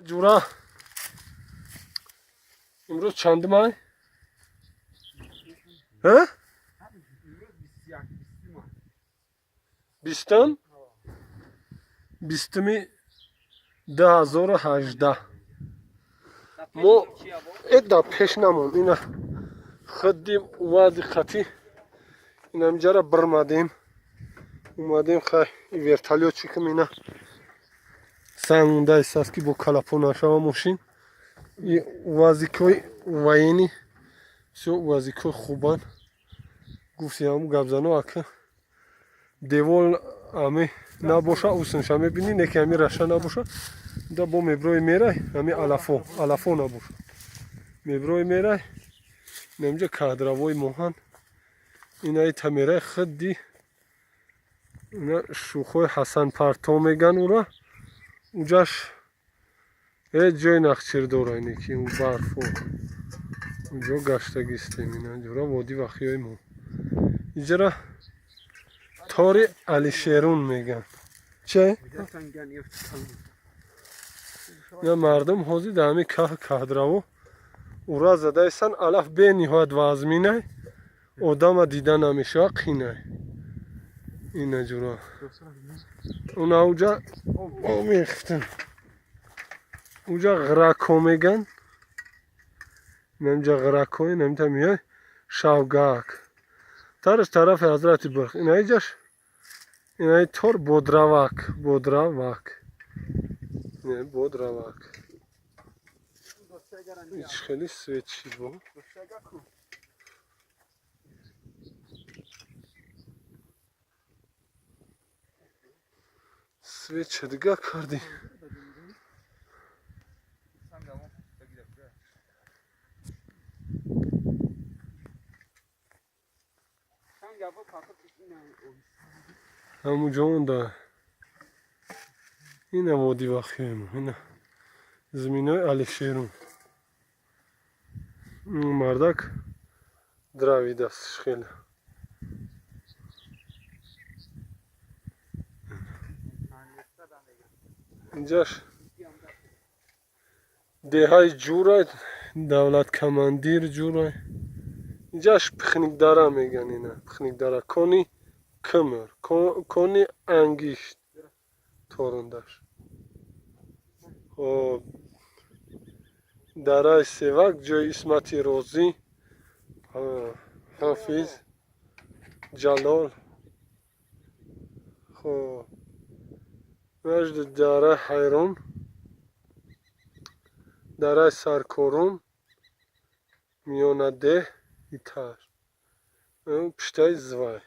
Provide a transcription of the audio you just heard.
Ҷура, имрӯз чандумай? Ҳа? 20-ум, 20-уми 2018. Мо эда пеш намон, ина хиддим увази хати, инамҷара бирмадем, омадем. Хай, вертолёт чикм, ина санг ки бо калапо нашава мошин. Увазикои военный, всё, увазикои хубан. Гуфти ҳаму гапзано, ака, девол ами набоша, усунша мебинӣ, неки ами раша набоша, да бо меброи мерай, ами алафо, алафо набоша, меброи мерай. Инамҷа кадравои моҳан, инаи тамераи хидди, ина шӯхои Ҳасан Парто меган ура. Уҷаш ҳеҷ ҷои нахчир дора, ине ки барфо уҷо гаштагистем. Ина ҷора води вахиёи мо, иҷара тори Алишерун меган. Че ина мардум ҳозир дар ҳамин каҳ кадраво ура задаисан. Алаф бениҳоят вазминай, одама дида намешава, қинай. Ина ҷура, уна уҷа омехтам, уҷа ғрако меган, инамҷа ғрако, инамта миёй шавгак, тараш тарафи Ҳазрати Бурх. Инаиҷаш, инаи тор Бодравак, Бодравак, Бодравак. Ич хеле свет шид бо. Свет ча дига кардӣ? Ҳамуҷо онда, ина води вахиемо, ина зиминои Алишерун. Мардак дравидастш хеле. Инҷаш деҳаи Ҷурай, давлат командир Ҷурай. Инҷаш Пихникдара меган, ина Пихникдара, кони кмр, кони ангишт торондаш. Хоб, дараи Севак, ҷои Исмати Розӣ, Ҳофиз Ҷалол. Хоб, дараи Ҳайрон, дараи Саркорун, миёнадеҳ, итар пуштаи Звай.